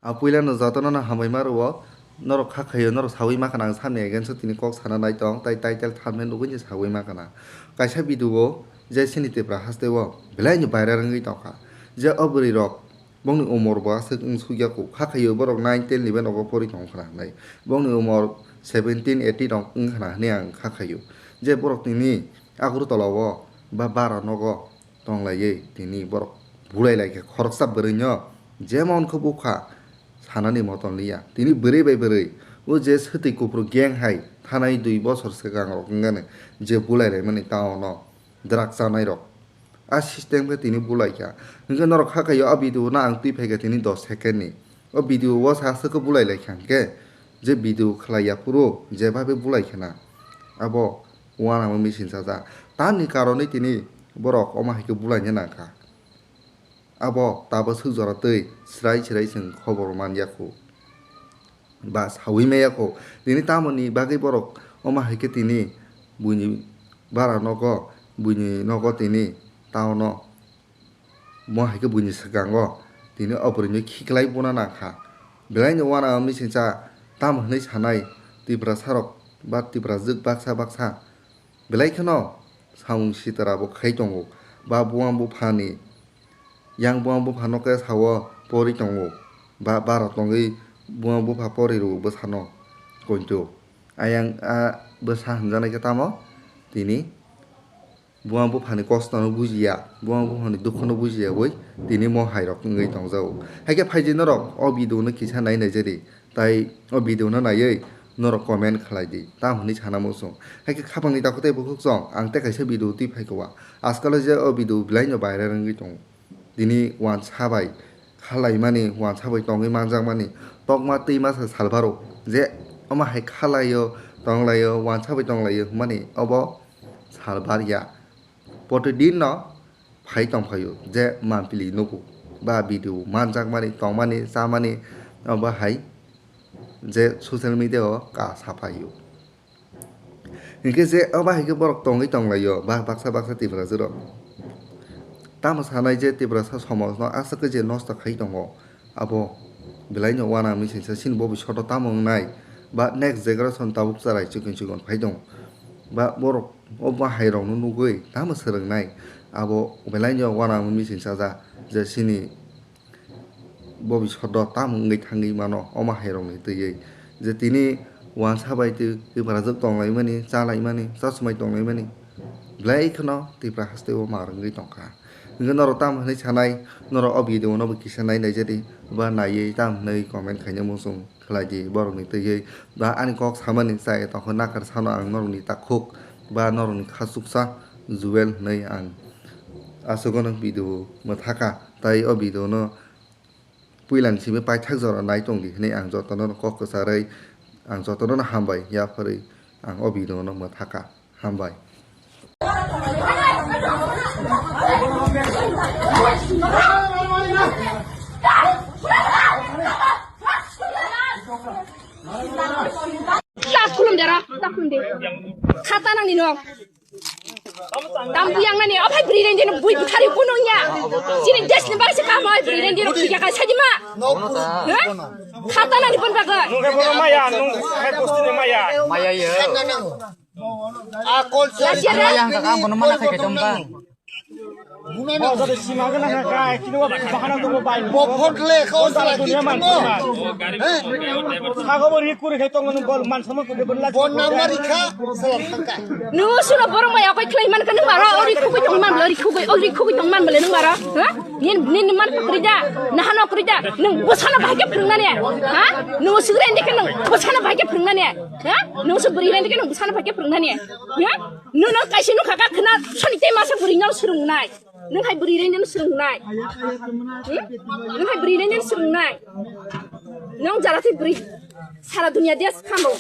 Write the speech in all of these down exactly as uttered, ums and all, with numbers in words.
A puila no jotono no hambai ma rwo, norok kha khaio, norok sawi ma khana ang samni against o tini kok sana nai tong, tai title thumbnail nugwi ni sawi ma khana. Kaisa video o je chini Tripura haste o belai ni viral wngwi tongkha. Je o bwrwi rok bongni umor bo aswk wng sukya kho, kha khaio borok nine ten ni bai nogo pori tong khana hinwi. Bongni umor seventeen eighteen rok wng khana hinwi ang kha khaio. Je borok tini Agartala o ba bara nogo tong laiwi tini borok bulai lai kha khoroksa bwrwi no, jemon khe bukha sanani moton liya. Tini bwrwi bai bwrwi o je swtwi kuphur gang hai thanai dui bosor swkang rok wngani je bulai lai mani town o drugs chanai rok. A system khe tini bulai kha. Hinkhe norok kha khaio a video no ang twi phai kha tini dos second ni. O video o sa swk bulai lai kha hinkhe je video khlai ya phuru je babe bulai khana. Abo uanama machine sajak. Tamni karonwi tini borok omo hai khe bulaina nang kha. Abo tabo swk jora twi srai srai chwng khobor man ya kho ba sawi maya kho. Tini tamoni bagwi borok omo hai khe tini buini bara nogo, buini nogo tini town o mo hai khe buini swkango tini o bwrwino khiklai buna nang kha. Belai no uanama machine sa tamo hinwi sanai Tiprasa rok ba Tiprajwk baksa baksa. Belai kheno samung sitra bo khai tongo. Ba buang buphani, yang buang buphano khe sao pori tongo. Ba bara tongwi buang bupha pori rwo bwsano koito. Ayang a bwsa hwnjaknai khe tamo tini buang buphani kostono bujiya, buang buphani dukhono bujiyawi tini mo hai rok wngwi tongjago. Haikhe phaidi norok o video no kisa nai naijadi. Tai o video no naiwi norok comment khlai di, tamo hwnwi sana muchung. Haikhe khapangni takhuk tei bukhuk chwng ang tei kaisa video twi phai kha o. Ajkal o je o video belai no viral wngwi tongo. Tini uansa bai khalai mani, uansa bai tongwi manjak mani, tokma twi masa salbaro je omo hai khalai o, tong lai o, uansa bai tong lai o hwnmani obo salbar ya. Protidin no phai tong phaio je mampili nugo ba video manjakmani, tongmani, chamani, obo hai je social media o ka sa phaio. Hinkhe je obo hai khe borok tongwi tong laio ba baksa baksa Tiprasa rok. Tamo sanai je Tiprasa somaj no aswk khe je nosto khai tongo. Abo belai no uanama machine sa chini bobiswt o tamo wngnai ba next generation tabuk chwrai chikon chikon phai tongo ba borok o bahai rok no nugwi tamo swrwng nai abo belai no uanama machine sa ja je chini bobiswt o tamo wngwi thangwi mano o bahai rok ni twiwi je tini uansa bai twi Tiprajwk tong lai mani cha lai mani cha swmai tong lai mani belai kheno Tipra haste o mar wngwi tong kha. Hwnkhe norok tamo hinwi sanai, norok o video no bo kisa nai naijadi, ba naiwi tamo hinwi comment khaina muchung khlai di borokni twiwi, ba ani kok samani chaya tongkha nakar sano ang norokni takhuk ba norokni khachuksa Jewel hinwi ang aswk no video mwthaka, tai o video no puilani simi paithak jora nai tong di hinwi ang jotono kok kwcharwi ang jotono hambai yapharwi ang o video no mwthaka. Hambai. Khulum dera, ta khulum de. Khata nang ni no. Tam buyang nani, ophai bri reng jeno bui buthari bunung ya. Chini desh ni bagwi se kaham oi bri reng jeno bui ya ka sajima. Ha? Khata nang ni pon bagwi. Nung ke bono maya, nung ke bosti ni maya. Maya ye. Akol Lachira. Ano yang kakak bono mana kaya kecomba. Bo jodi sima gana kaka, kini wa bahana ko bai. Bo phot le ko sala ki tamo. He? Sago bo ri kuri khai tong manu bol man sama ko de bol la. Bo namari kha sala thangka. Nungo suro borok mai akoi khlai man kanu maro ori khugui tong man ori khugui ori khugui tong man bole nung maro. Ha? Nin nin man krija. Nahano krija. Nung bosana bahai ke phungnani. Ha? Nungo sugre ndike nung bosana bahai ke phungnani. Ha? Nung su buri ndike nung bosana bahai ke phungnani. Ha? Nung nung kaisa nung khaka khna soni te masa buri nung surungnai. Nung hai buri reng nung surungnai. Hmm? Nung hai buri reng nung surungnai. Nung jara thi buri. Sara dunia dia khamo.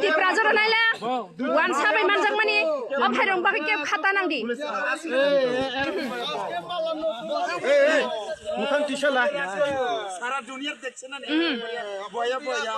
Tipra jora naila. Wan sabai manjak mani. O phairong bagwi ke khata nang di. Mukhang tisala. Sara duniyar dekhche na ne. Hmm. Boya boya.